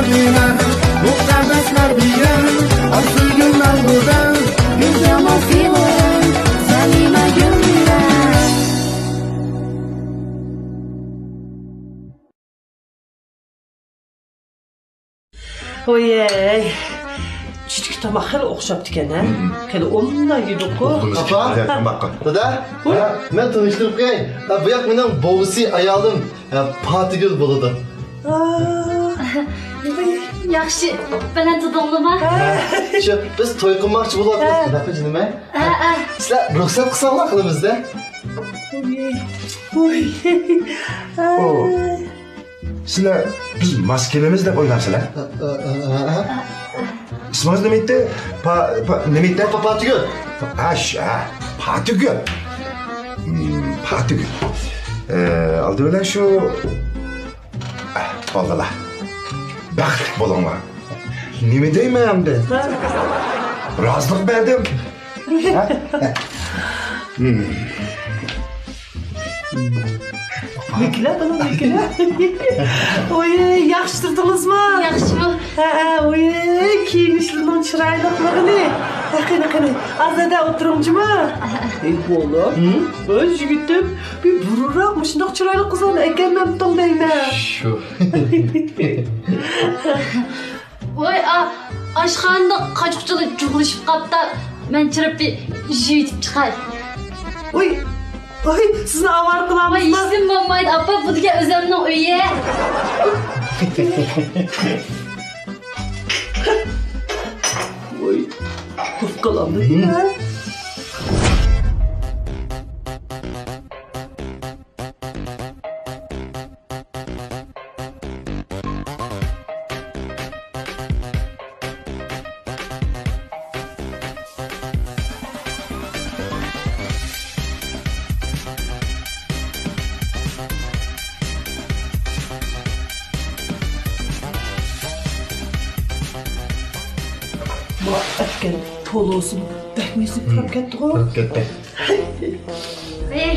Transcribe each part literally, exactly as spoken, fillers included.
مۇقەددەس مەربىيە، ئاق سۆيگۈم مەڭگۈدە، گۈلجامال سىغىم، سەلىمە گۈللەر. ۋويەي، چۈشتىكى تاماق خېلى ئوخشاپتىكەن ھە؟ خېلى ئوبدان يېدۇققۇ. ئاپا، دادا، مەن تونۇشتۇرۇپ قوياي. بۇ ياق مېنىڭ بوۋىسى، ئايالىم. ھە، پاتىگۈل بولىدۇ. ياخشى، بەلەن تۇتۇڭلىما؟ شۇ، بىز توي قىلماقچى بولۇۋاتىمىز. ھە. نەپە جېنىم، ھە؟ ھە، ھە. سىلەر رۇخسەت قىلساڭلار قىلىمىز-دە. ئۇي. ئۇي. سىلەر بىز ماس كېلىمىز دەپ ئويلاپسىلەر؟ ئىسمىڭىز نېمە ئىدى؟ پا-، پا-، نېمە ئىدى؟ پا-، پاتىگۈل. ھە، ش-، ھە، پاتىگۈل. ھىم، پاتىگۈل. ئە، ئالدى بىلەن شۇ، ئە، بولدىلا. بەختلىك بولۇڭلار. نېمە دەيمەن ئەمدى؟ رازىلىق بەردىم. مېكىلە، بالا، مېكىلە. ۋوي، ياخشى تۇردىڭىزمۇ؟ ياخشىمۇ؟ ھە، ھە، ۋوي، كىيىنىشلىرىنىڭ چىرايلىقلىقىنى. ھە، قېنى، قېنى، ئازادە ئولتۇرۇڭ جۇمۇ. ئەي، بالام، ۋوي، يىگىتىم، بىر بۇرۇنراق مۇشۇنداق چىرايلىق قىزلارنى ئەكەلمەپتىڭ دەيمەن. شۇ. ۋاي، ئا، ئاشخانىدا قاچا-قۇچىلار جۇغلىشىپ قاپتا، مەن چىرىپ بىر يۇيۇۋېتىپ چىقاي. ۋاي، ۋاي، سىزنى ئاۋارە قىلامىزما؟ ۋاي، ھېچنېمە بولمايدۇ، ئاپا، بۇ دېگەن ئۆزۈمنىڭ ئۆيى. ۋاي، قورقۇپ قالامدۇ؟ ما ئەتكەن پولۇسىمۇ بەكمۇ ئېسىپ كىرىپ كەتتىغۇ. كىرىپ كەتتى. ھەي،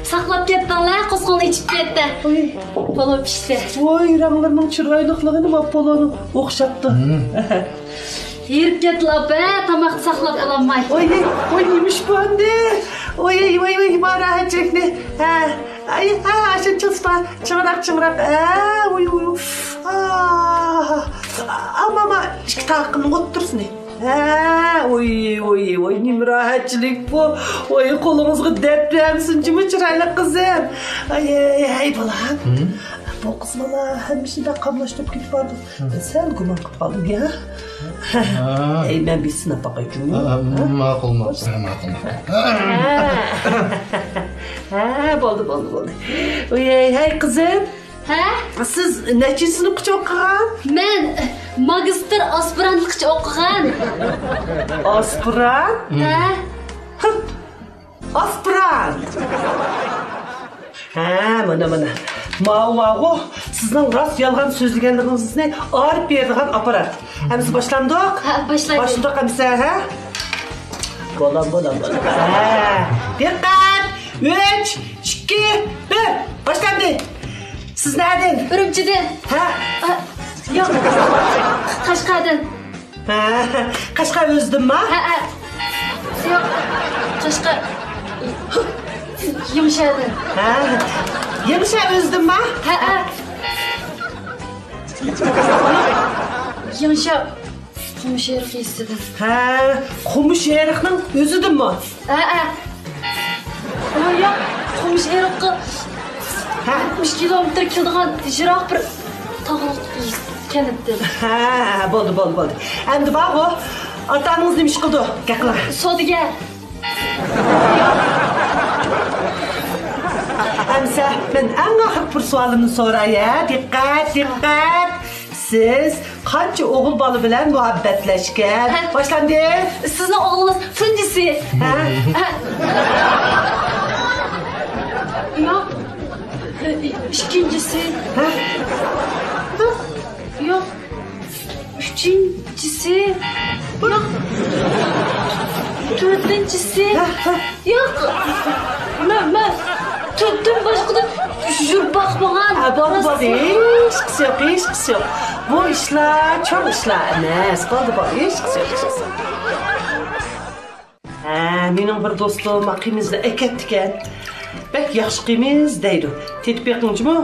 ساقلاپ كەتتىڭلار، قوسقۇڭنى ئىچىپ كەتتى. ۋوي. پولۇ پىشتى. ۋوي، رەڭلىرىنىڭ چىرايلىقلىقىنى، ما پولۇنى ئوخشاپتۇ. ھېرىپ كەتتىلا ئاپا، تاماقنى ساقلاپ ئالالماي. ۋوي، ۋوي، نېمىش بۇ ئەمدى؟ ۋوي، ۋوي، ۋوي، ما راھەتچىلىكنى. ھە. ئاي، ھە، شۇنچە چىڭراق، چىڭراق. ھە، ۋوي، ۋوي. ئا، ئاما، ما، ئىككى تاقىمنىڭ ئوتتۇرىسىنى. ھە، ۋوي، ۋوي، ۋوي، نېمە راھەتچىلىك بۇ. ۋوي، قولىڭىزغا دەرد بەرمىسۇن جۇمۇ، چىرايلىق قىزىم. ئاي، ئاي، ئاي، بالام. بۇ قىز بالا ھەممە ئىشنى بەك قاملاشتۇرۇپ كېتىپ بارىدۇ. سەل گۇمان قىلىپ قالدىم يا. ئەي، مەن بىر سىناپ باقاي جۇمۇ. ماقۇل، ماقۇل، ماقۇل، ماقۇل. ھە، بولدى، بولدى، بولدى. ۋوي، ھەي، قىزىم. ھە؟ سىز نەچچىنچى سىنىپقىچە ئوقۇغان؟ مەن ماگىستىر ئاسپىرانتلىقىچە ئوقۇغان. ئاسپىرانت؟ ھە. ئاسپىرانت. ھە، مانا، مانا. ماۋۇ بارغۇ، سىزنىڭ راست يالغان سۆزلىگەنلىكىڭىزنى ئايرىپ بېرىدىغان ئاپپارات. ئەمىسە باشلامدۇق؟ ھە، باشلايلى. باشلىدۇق ئەمىسە، ھە؟ بولام، بولام، بولام. ھە. دىققەت! ئۈچ، ئىككى، بىر. باشلاندى. سىز نەدىن؟ ئۈرۈمچىدىن. ھە؟ ئا، ياق. قەشقەردىن. ھە، قەشقەر ئۆزىدىنما؟ ھە، ھە. ياق. قەشقەر. يېڭىشەھەردىن. ھە. يېڭىشەھەر ئۆزىدىنما؟ ھە، ھە. يېڭىشەھەر. قومۇشئېرىق يېزىسىدىن. ھە، قومۇشئېرىقنىڭ ئۆزىدىنمۇ؟ ھە، ھە. ئۇ ياق، قومۇشئېرىققا ھە؟ ئاتمىش كىلومېتىر كېلىدىغان يىراق بىر تاغلىق كەنتتىن. ھە، بولدى، بولدى، بولدى. ئەمدى بارغۇ، ئاتا-ئانىڭىز نېمە ئىش قىلىدۇ؟ گەپ قىلىڭ. سودىگەر. ئەمسە مەن ئەڭ ئاخىرقى بىر سوئالىمنى سوراي، ھە؟ دىققەت، دىققەت! سىز قانچە ئوغۇل بالا بىلەن مۇھەببەتلەشكەن؟ ھە. باشلاندى. سىزنىڭ ئوغلىڭىز تۇنجىسى. ھە؟ ھە. ياق. ئىككىنچىسى. ھە؟ ياق. ئۈچىنچىسى. ياق. تۆتىنچىسى. ھە، ھە. ياق. مەن، مەن تۆتتىن باشقىدا يۈرۈپ باقمىغان. ھە، بولدى، بولدى. ھېچقىسى يوق، ھېچقىسى يوق. بۇ ئىشلار چوڭ ئىشلار ئەمەس. بولدى، بولدى، ھېچقىسى يوق، ھېچقىسى يوق. ھە، مېنىڭ بىر دوستۇم قىمىزنى ئەكەپتىكەن. بەك ياخشى قىمىز دەيدۇ. تېتىپ بېقىڭچىمۇ؟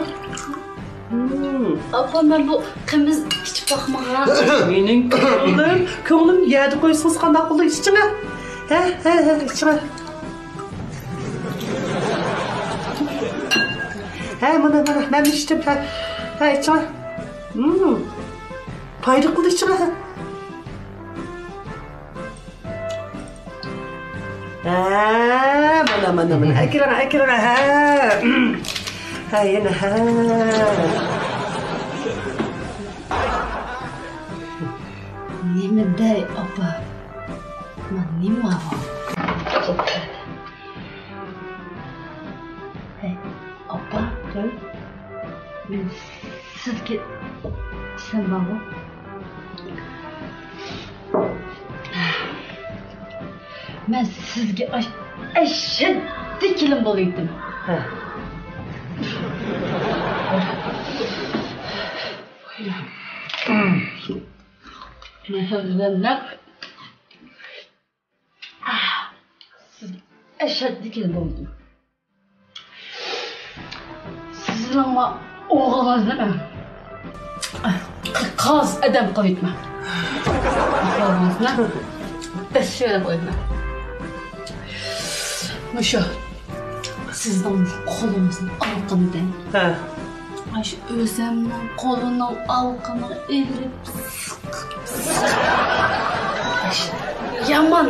ھىم. ئاپا، مەن بۇ قىمىز ئىچىپ باقمىغان. مېنىڭ كۆڭلۈم، كۆڭلۈم يەردە قويسىڭىز قانداق بولىدۇ؟ ئىچىڭە. ھە، ھە، ھە، ئىچىڭە. ھە، مانا، مانا، مەن ئىچتىم. ھە، ھە، ئىچىڭە. ھىم. پايدا قىلدى ئىچىڭە. ھە، مانا، مانا، مانا. ئەكىرىڭ، ئەكىرىڭ، ھە. ھە، يەنە، ھە. نېمە دەي، ئاپا؟ مانا نېمە بار؟ ھەي، ئاپا، قوي. مەن سىزگە دېسەم بارغۇ. مەن سىزگە ئاش-، ئەشەددىي كېلىن بولۇۋېتىمەن. ھە. مەن سىزگە نەق سىز ئەشەددىي كېلىن بولدۇم. سىزنىڭ ئوغلىڭىزنى مەن قاز ئادەم قىلىۋېتىمەن. ئوغلىڭىزنى بەششى ئادەم قىلىۋېتىمەن. مۇشۇ سىزنىڭ قولىڭىزنىڭ ئالقىنىدەك. ھە. ئاشۇ ئۆزەمنىڭ قولىنىڭ ئالقىنىغا ئېلىپ يامان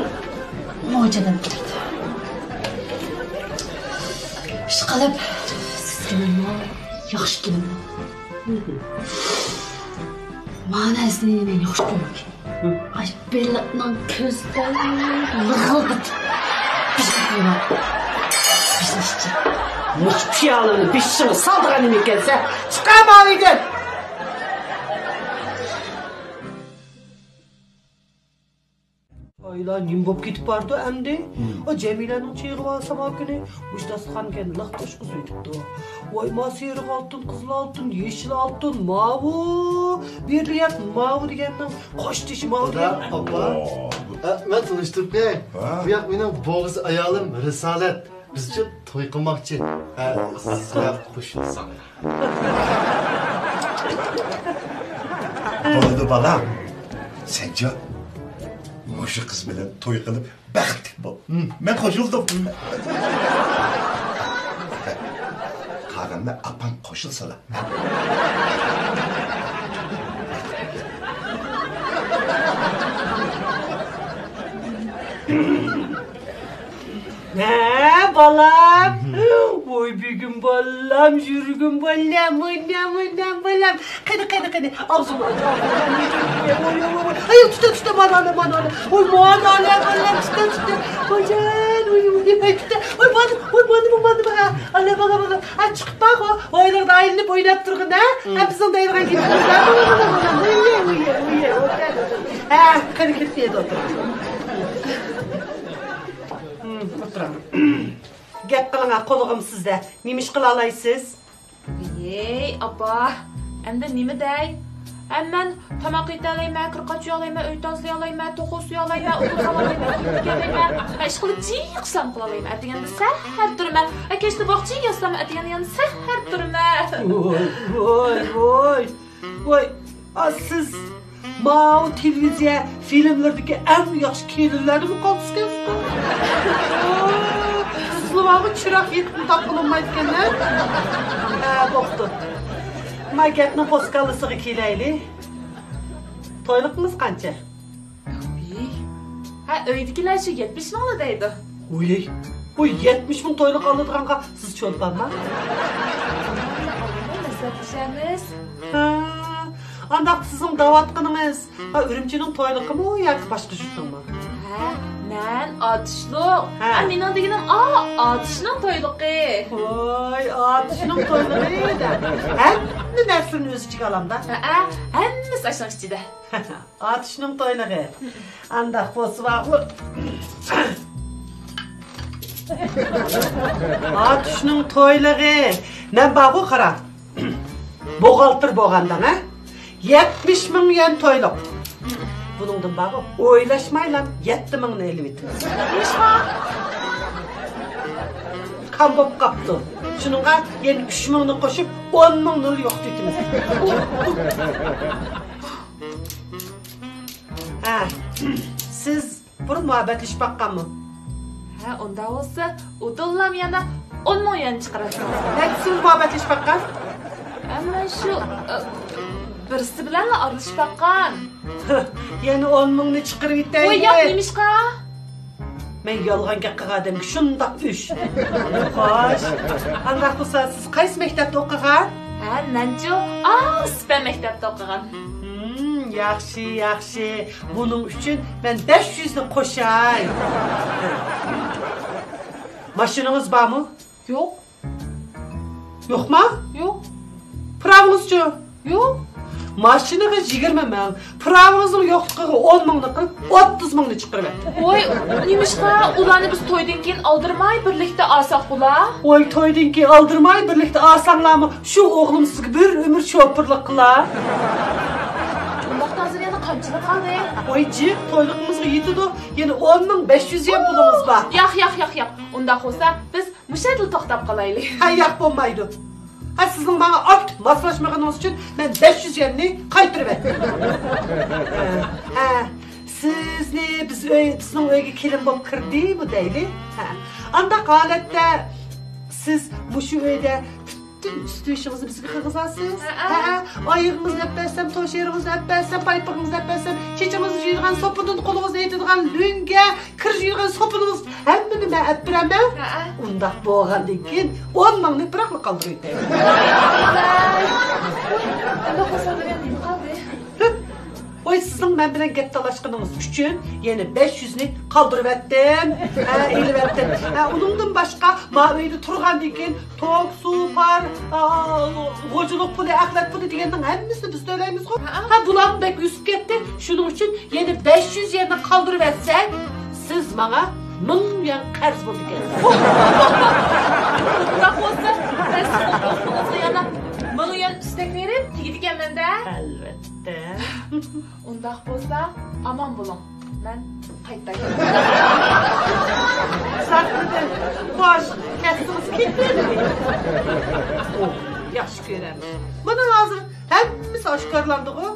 موجىدىن تۇرىدۇ. ئىشقىلىپ، سىزگە مەن ياخشى كېلىمەن. مانا سىزنى مەن ياخشى كۆرىمەن. ئاي، بېلىقنىڭ كۆزى لىغىلدىتىپ بېشىنى قويۇۋالدى. بېشىنى ئىچى. مۇشۇ پىيالىنى بېشىڭغا سالىدىغان نېمە ئىكەنسەن؟ چىقار ماۋۇ ئۆيدىن! ئايلار نېمە بولۇپ كېتىپ بارىدۇ ئەمدى؟ ئۇ جەمىلەنىڭ چېيىغا بارسام ھاكىنى مۇشۇ داستىخانغا لىق توشقۇزۇۋېتىپتۇ. ۋاي، ما سېرىق ئالتۇن، قىزىل ئالتۇن، يېشىل ئالتۇن، ماۋۇ، بېرىلىيەت ماۋۇ دېگەننىڭ قوش تېشى ماۋۇ دېگەن. ئاپا، ئە، مەن تونۇشتۇرۇپ قوياي. ھە؟ بۇ ياق مېنىڭ بوغىز ئايالىم رىسالەت. بىزچۇ توي قىلماقچى. ھە، سىلەر قوشۇلساڭلار. بولىدۇ بالام. سەنچۇ مۇشۇ قىز بىلەن توي قىلىپ بەختلىك بول. مەن قوشۇلدۇم. قالغانلار ئاپاڭ قوشۇلسىلا. ھە، بالام. ۋاي، بۈگۈن بالام، يۈرگۈم بالام، مانا، مانا، بالام. قېنى، قېنى، قېنى. ئاغزىڭنى ئاچ، ئاغزىڭنى ئاچ. ۋاي، ۋاي، ۋاي، ۋاي. ئاي، تۇتە، تۇتە، مانا، مانا، مانا. ۋاي، مانا، مانا، بالام، تۇتە، تۇتە. ۋايجان، ۋاي، ۋاي، ۋاي، تۇتە. ۋاي، مانا، ۋاي، مانا، مانا، مانا. ئالا، بالا، بالا. ئا، چىقىپ بارغۇ. ۋايلىرىدا ئايلىنىپ ئويناپ تۇرغىن، ھە؟ ھە، بىزنىڭ دەيدىغان گېپىمىز بار. ھە، قېنى كىرىپ يەردە ئولتۇر. ھىم، ئولتۇرۇڭ. گەپ قىلىڭا، قۇلىقىم سىزدە. نېمە ئىش قىلالايسىز؟ ھېي، ئاپا، ئەمدى نېمە دەي؟ ھە، مەن تاماق ئېتەلەيمەن، كىر قاچىيالايمەن، ئۆي تازىلىيالايمەن، توخۇ سويالايمەن، ئۇدۇل سالالايمەن، ئۇدۇل كېلەيمەن. ھە، ئىشقىلىپ جىق ئىشلارنى قىلالايمەن. ئەتىگەندە سەھەر تۇرىمەن. ھە، كەچتە باغچە ياسىلام، ئەتىگەندە يەنە سەھەر تۇرىمەن. ۋاي، ۋاي، ۋاي. ۋاي، ئا، سىز ماۋۇ تېلېۋىزىيە فىلىملىرىدىكى ئەڭ ياخشى كېلىنلەرنىمۇ قالدىسىكەنسىز؟ سىزلىۋالغۇ چىراغ يېتىپمۇ تاپقىلى بولمايدىكەن-ھە؟ ھە، بوپتۇ. ما گەپنىڭ پوسكاللىسىغا كېلەيلى. تويلۇقىڭىز قانچە؟ ھە، ئۆيدىكىلەر شۇ يەتمىش مىڭلا دەيدۇ. ۋۇي، بۇ يەتمىش مىڭ تويلۇق ئالىدىغانغا سىز چولپانما؟ مەسلىھەتلىشەرمىز. ھە، ئانداق سىزنىڭ دەۋاتقىنىڭىز، ھە، ئۈرۈمچىنىڭ تويلۇقىمۇ ياكى باشقا جۇتنىڭمۇ؟ ھە، مەن ئاتۇشلۇق. ھە. ھە، مېنىڭ دېگىنىم، ئا، ئاتۇشنىڭ تويلۇقى. ۋاي، ئاتۇشنىڭ تويلۇقى دە. ھەممە نەرسىنى ئۆز ئىچىگە ئالامدا. ھە، ھە، ھەممىسى ئاشۇنىڭ ئىچىدە. ئاتۇشنىڭ تويلۇقى. ئانداق بولسا بارغۇ. ئاتۇشنىڭ تويلۇقى. مەن بارغۇ، قارا. بوغالتىر بولغاندا، ھە؟ يەتمىش مىڭ يۈەن تويلۇق. بۇنىڭدىن بارغۇ، ئويلاشمايلا يەتتە مىڭنى ئېلىۋېتىمىز. نېمىشقا؟ كام بوپ قاپتۇ. شۇنىڭغا يەنە ئۈچ مىڭنى قوشۇپ، ئون مىڭنى يوقىتىۋېتىمىز. ھە، سىز بۇرۇن مۇھەببەتلىشىپ باققانمۇ؟ ھە، ئۇنداق بولسا، ئۇدۇللام يەنە ئون مىڭ يۈەن چىقىرىسىز. نەچچىسى بىلەن مۇھەببەتلىشىپ باققان؟ ھە، مەن شۇ، ئە، بىرسى بىلەنلا ئارىلىشىپ باققان. يەنە ئون مىڭنى چىقىرىۋېتەيلى. ۋاي، ياق، نېمىشقا؟ مەن يالغان گەپ قىلغان ئادەمگە شۇنداق ئۈش. خوش. ئانداق بولسا، سىز قايسى مەكتەپتە ئوقۇغان؟ ھە، مەنچۇ، ئاۋۇ سىپە مەكتەپتە ئوقۇغان. ھىم، ياخشى، ياخشى. بۇنىڭ ئۈچۈن مەن بەش يۈزنى قوشاي. ماشىنىڭىز بارمۇ؟ يوق. يوقما؟ يوق. پىراۋىڭىزچۇ؟ يوق. ماشىنىغا يىگىرمە مىڭ، پىراۋىڭىزنىڭ يوقلۇقىغا ئون مىڭنى قىلىپ، ئوتتۇز مىڭنى چىقىرىۋەتتىم. ۋوي، نېمىشقا ئۇلارنى بىز تويدىن كېيىن ئالدىرىماي بىرلىكتە ئالساق بولا؟ ۋوي، تويدىن كېيىن ئالدىرىماي بىرلىكتە ئالساڭلارمۇ، شۇ ئوغلۇم سىزگە بىر ئۆمۈر شوپۇرلۇق قىلار. ئۇنداقتا ھازىر يەنە قانچىلىك قالدى؟ ۋوي جىق، تويلۇقىمىزغا يېتىدۇ. يەنە ئون مىڭ بەش يۈز يۈەن پۇلىمىز بار. ياق، ياق، ياق، ياق. ئۇنداق بولسا بىز مۇشۇ يەردىلا توختاپ قالايلى. ھە، ياق، بولمايدۇ. ھە، سىزنىڭ ماڭا ئاكتىپ ماسلاشمىغىنىڭىز ئۈچۈن مەن بەش يۈز يۈەننى قايتۇرۇۋەتتىم. ھە، سىزنى بىز ئۆي، بىزنىڭ ئۆيگە كېلىن بولۇپ كىردىمۇ دەيلى. ھە، ئانداق ھالەتتە سىز مۇشۇ ئۆيدە پۈتۈن ئۈستى بېشىڭىزنى بىزگە قىلغۇزارسىز. ھەئە. ھەئە، ئايىغىڭىزنى ئەپ بەرسەم، توشېرىڭىزنى ئەپ بەرسەم، پايپىقىڭىزنى ئەپ بەرسەم، چېچىڭىزنى يۇيىدىغان سوپۇندىن، قولىڭىزنى ئېتىدىغان لۆڭگە، كىر يۇيىدىغان سوپۇنىڭىز، ھەممىنى مەن ئەپ بېرەمەن. ھەئە. ئۇنداق بولغاندىن كېيىن ئون مىڭنى بىراقلا قالدۇرۇۋېتەي. ئۇنداق بولسا دېگەن نېمە قالدى؟ ۋاي، سىزنىڭ مەن بىلەن گەپ تالاشقىنىڭىز ئۈچۈن يەنە بەش يۈزنى قالدۇرۇۋەتتىم. ھە، ئېلىۋەتتىم. ھە، ئۇنىڭدىن باشقا، ما ئۆيدە تۇرغاندىن كېيىن توك، سۇ، پار، ئا، غوجىلىق پۇلى، ئەخلەت پۇلى دېگەننىڭ ھەممىسىنى بىز تۆلەيمىزغۇ. ھە. ھە، بۇلارمۇ بەك ئۆسۈپ كەتتى. شۇنىڭ ئۈچۈن يەنە بەش يۈز يۈەننى قالدۇرۇۋەتسەك، سىز ماڭا مىڭ يۈەن قەرز بولىدىكەنسىز. ئۇنداق بولسا، مەن سىزنىڭ دوستىڭىزغا يەنە مىڭ يۈەن ئۈستەك بېرىپ تېگىدىكەنمەن-دە. ئەلۋەتتە. ئۇنداق بولسا، ئامان بولۇڭ. مەن قايتاي. ساقلىدىم. خوش، كەتسىڭىز كېتىۋېرىڭ. ئوھ، ياخشى كۆرەم. مانا ھازىر ھەممىسى ئاشكارىلاندىغۇ.